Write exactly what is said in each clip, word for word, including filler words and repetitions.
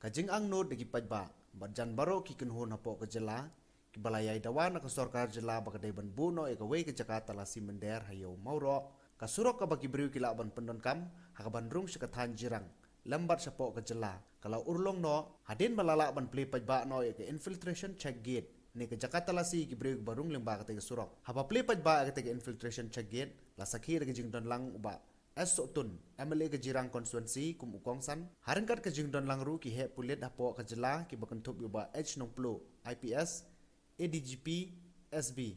Ka jingangnud da ki paidbah bad jan baroh ki kynhun hapoh ka jylla kiba la ïai dawa na ka sorkar jylla ba ka dei ban buh noh ïa kawei ka jaka talasi mynder ha Ïew Mawroh, ka surok kaba ki briew ki lah ban pyndonkam ha kaban rung sha ka thaiñ Jirang lem bad shapoh ka jylla, ka la urlong noh hadien ba la lah ban plie paidbah noh ïa ka infiltration check gate ne ka jaka talasi ïa ki briew kiba rung lyngba katei ka surok. Haba plie paidbah ïa katei ka infiltration check gate, la sakhi da ka jingdon lang u Bah S Sohtun, M L A ka Jirang constituency kum u kongsan, ha ryngkat ka jingdon lang ruh ki heh pulit hapoh ka jylla kiba kynthup ïa u Bah H Nongpluh, I P S, A D G P, S B,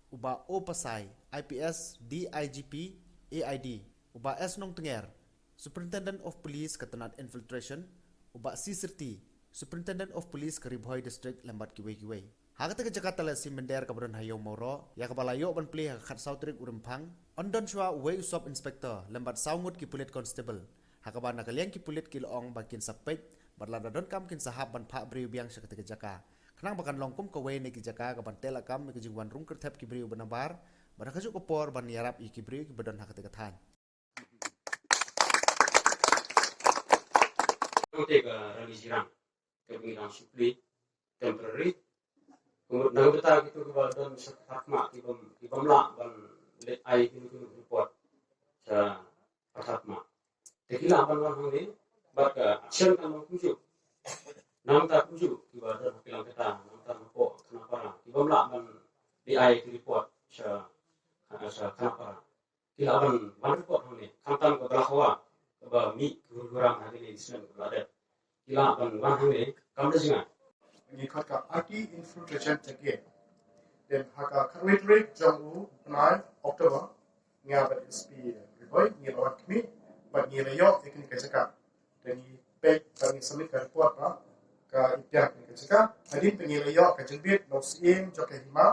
u Bah O Pasai, I P S, D I G P, A I D, u Bah S Nongtnger, Superintendent of Police ka tnat infiltration, u Bah C Syrti, Superintendent of Police ka Ri Bhoi District lem bad kiwei kiwei. Ha katei ka jaka talasi mynder kaba don ha Ïew Mawroh, ïa kaba la ïoh ban plie ha ka khatsaw tarik u Rymphang, yn don shuwa uwei u sub inspector lem bad saw ngut ki pulit constable, ha kaba na ka liang ki pulit ki la ong ba kin sa peit bad lada donkam kin sa hap ban phah briew biang sha katei ka jaka, khnang ba kan long kum kawei na ki jaka kaban teh lakam ïa ka jingwan rung kyrthep ki briew ba nabar bad ha kajuh ka por ban ïarap ïa ki briew kiba don ha katei ka thaiñ. Nangta ka rangi Jirang kaba ngi dang shu plie temporary. Kumno nangta kito kiba don sha Phatarkmah kibym, kibym lah ban leit ai kino kino report sha Phatarkmah. Te ki lah ban wan hangne bad ka action kan long kumjuh. Nangta kumjuh kiba don ha ki lang kata, nangta hapoh Khanapara kibym lah ban leit ai ki report sha, sha Khanapara. Ki lah ban wan report hangne, khamtam kaba la hawa, kaba mih ki hurhuram ha kine ki snem kaba la dep. Ki lah ban wan hangne kam da jngai. Ngi khot ka anti infiltration check gate. Then ha ka khatwei tarik jong u bnai October, nga bad S P Ri Bhoi ngi la wan khmih bad ngi la ïoh ïa kane ka jaka. Te ngi peit bad ngi submit ka report ba ka i pdiang kane ka jaka. Hadien ba ngi la ïoh ka jingbit na u Syiem jong ka hima,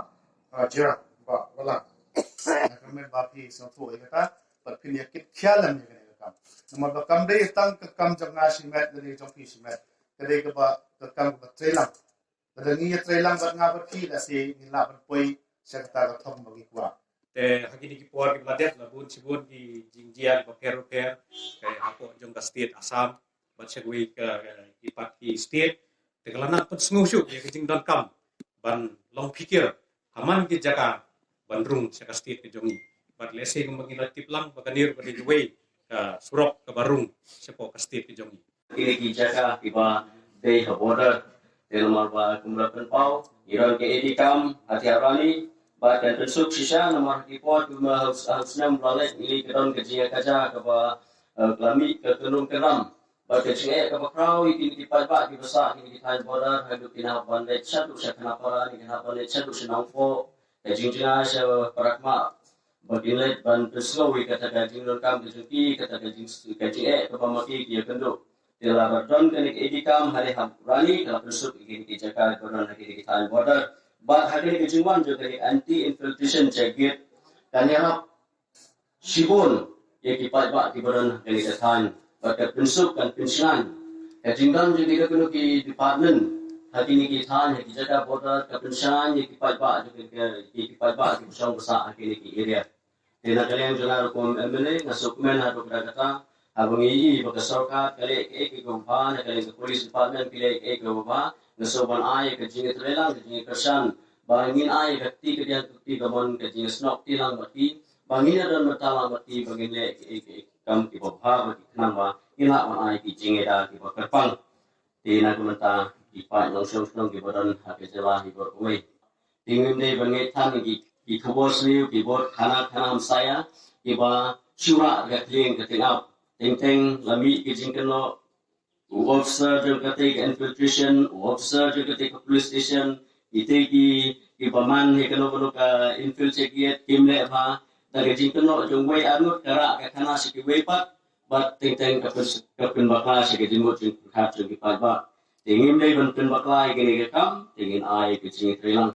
ah, Jirang, Bah Wahlang. Nga kyrmen ba phi sngewthuh ïa kata bad phin ïa kit khia lem ïa kane ka kam. Namar ba kam dei tang ka kam jong nga shimet lane jong phi shimet. Ka dei kaba, ka kam kaba trei lang. Lada ngi ïa trei lang bad nga bad phi, lehse ngin lah ban poi sha kata ka thong ba ngi kwah. Te ha kine ki por kiba la dep la bun shibun ki jingjia kiba pher bapher, eh, hapoh jong ka state Assam bad sha kiwei ka, ka, ki pat ki state. Te ka la nang pynsngew shuh ïa ka jingdonkam ban long phikir ha man ki jaka ban rung sha ka state ka jong ngi. Bad lehse kumba ngi la tip lang ba ka Nir ka dei kawei ka surok kaba rung shapoh ka state ka jong ngi. Kine ki jaka kiba dei ha border. Te namar ba kumba la pynpaw, ngi don ka ADCAM ha Tiarani, bad kan pynsuk shisha namar ha ki por kumba ha u, ha u snem ba la leit ngi ka don ka jingïakajia kaba, eh, ka la mih ka kynrum kynram. Bad ka jingeh kaba khraw ïa kine ki paidbah kiba sah kine ki thaiñ border haduh ki hap ban leit shaduh sha Khanapara ne ki hap ban leit shaduh sha Nongpoh. Ka jingjngai sha Phatarkmah ba kin leit ban pynsngew ïa kata ka jingdonkam ka jong ki, kata ka jing, ka jingeh kaba ma ki ki ïakynduh. Te la don kane ka ADCAM ha Tiarani ka la pynsuk ïa kine ki jaka kiba don ha kine ki thaiñ border. Bad ha kane ka jingwan jong kane ka anti infiltration check gate kan ïarap shibun ïa ki paidbah kiba don ha kane ka thaiñ bad ka pynsuk kan pynshngaiñ ka jingdon jong kita kino ki department ha kine ki thaiñ, ha ki jaka border, ka pynshngaiñ ïa ki paidbah jong ki, ki, ki paidbah kiba shong ba sah ha kine ki area. Te na ka liang jong nga ruh kum MLA nga sngewkmen haduh katta katta haba ngi ïohi ba ka sorkar ka leh kaei kaei kaba bha, na ka liang ka police department ki leh kaei kaei kaba bha, nga sngewbha ban ai ka jingïatreilang, ka jingïakyrshan ba ngin ai ka kti kadiang ka kti kamon, ka jingïasnoh kti lang bad ki, ba ngin ïadon bynta lang bad ki ba ngin leh kaei kaei ki kam kiba bha bad ki, khnang ba ngin lah ban ai ki jingïada kiba kyrpang. Te na ka bynta ki paid nongshong shnong kiba don ha ka jylla hi baroh kawei. Te ngim dei ban ngeit than ki, ki khubor sniew, ki bor khana khana hamsaia kiba shu rah ka tlieng ka tnga. Teng teng la mih ki jingkynnoh, u officer jong katei ka infiltration, u officer jong katei ka police station, kitei ki, kiba man hi kano kano ka infiltration gate kim leh bha. Da ka jingkynnoh jong wei arngut ka rah ka khana sha kiwei pat, bad teng teng ka pyn, ka pynbakla sha ka jingmut jingpyrkhat jong ki paidbah. Te ngim dei ban pynbakla ïa kane ka kam, te ngin ai ka jingïatreilang.